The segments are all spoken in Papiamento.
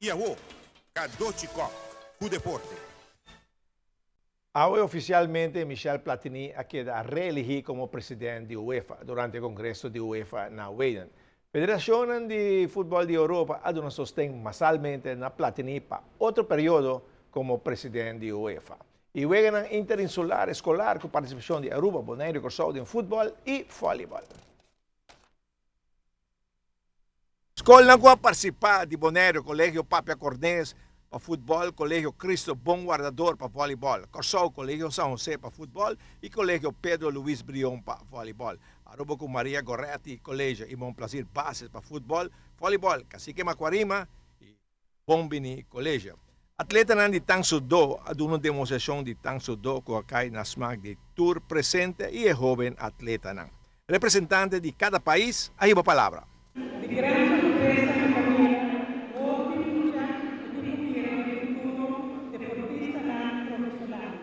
I awo, Cadochi Kock ku deporte. Awe oficialmente Michel Platini a keda reeligi como president di UEFA durante e congreso di UEFA na Wenen. Federacionnan di futbol di Europa a duna sosten masalmente na Platini pa otro periodo como president di UEFA. Y weganan interinsular escolar cu participacion di Aruba, Bonaire y Corsou den futbol y volleyball. Skolnan ku a partisipá di Bonaire, Kolegio Papia Cornes pa futbòl, Kolegio Cristo Bon Wardador pa vòlibòl, Kòrsou, Kolegio San Jose pa futbòl i Kolegio Pedro Luis Brion pa vòlibòl, Aruba ku Maria Goretti College i Mon Plaisir Basis pa futbòl, vòlibòl, Cacique Macuarima i Bon Bini College. Atletanan di Tang Soo Do a duna un demostrashon di Tang Soo Do ku a kai na smak di tur presente i e hóben atletanan. Representante di kada pais a hiba palabra. Di gran sorpresa mi ta mira hopi mucha ku tin ku bira den futuro deportistanan profesional.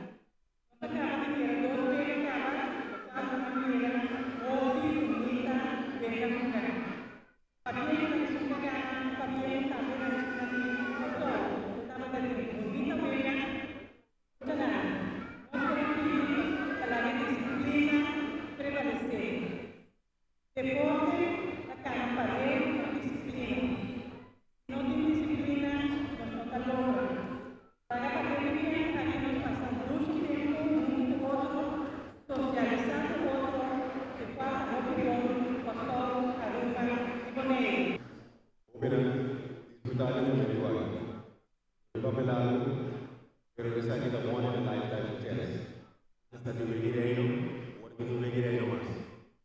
Nos a kaba di mira dos wega kaba, lokual bo a mira hopi bunita wega hunga. Pabien na esun ku a gana i pabien tambe na esunnan di Kòrsou ku tabata den bunita wega. Muchanan, nos por pidi pa laga disiplina prevalesé. Deporte ta kana pareu ku disiplina. Si no tin disiplina, nos no ta logra. Laga pa den weekend aki nos pasa dushi tempu huntu ku otro, sosialisá ku otro, e kual ta hopi bon pa Kòrsou, Aruba i Boneiru. Hóbennan, disfrutá di e momentu aki. E papel algu, pero esaki ta one in a lifetime chance. Esta di Wiki Reino, ora mi tin Wiki Reino mas.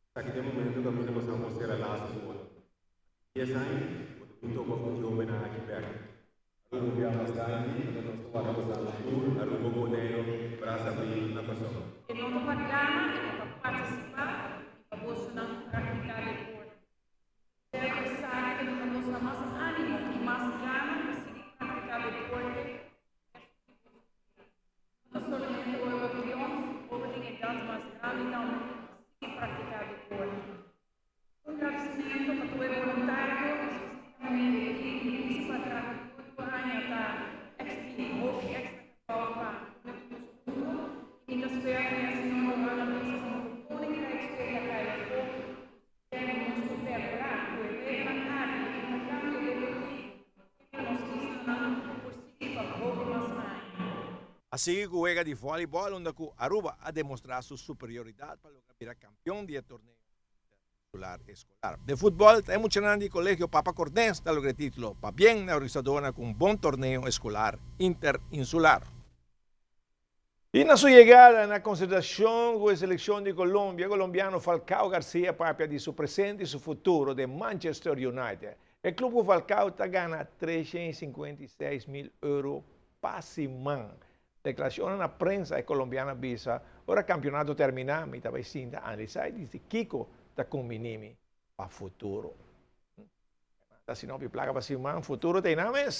Esaki ta e momento kaminda boso a por sera laso ku otro. Aki dies aña, bo ta bin topa ku di hobennan aki bek. Aruba bia mas danki, anto nos ta wak boso tur Aruba Boneiro, brasa abrí na Kòrsou. E no ta pa gana, e ta pa partisipá i pa bosonan praktiká deporte. Spera ku esaki ta duna bosonan mas ánimo i mas gana pa sigui praktiká deporte resto di boso bida. No ta solamente ora bo ta yòn, ora bo tin edat mas grandi tambe, sigui praktiká deporte. Un gradisimentu pa tur e boluntario, spesifikamente e tim di Pisa pa traha duro tur aña ta eksigi hopi ekstra trabou pa pone tur nos huntu i mi ta spera ku e señor Lorana bisa komo ku Koninkrijksweg a kai afó ku si nos por perkurá ku e reglanan aki di interkambio deportivo entre nos islanan por sigui pa hopi mas aña. A sigui ku wega di vòlibòl unda ku Aruba a demostrá su superioridat pa logra bira kampion di e torneo. Insular Escolar. Den futbol ta e muchanan di Colegio Papa Cornes ta logra e titulo. Pabien na e organisadornan cu un bon torneo escolar interinsular. Y na su yegada na concentracion cu e seleccion di Colombia, e colombiano Falcao Garcia papia di su presente y su futuro den Manchester United. E club cu Falcao ta gana 356 mil euro pa siman. Declaracionnan na prensa e colombiano a bisa: "Ora campeonato termina, mi ta bay sinta analisa y dici kico ta combini mi pa futuro." Ta si no placa pa siman, futuro ta mes.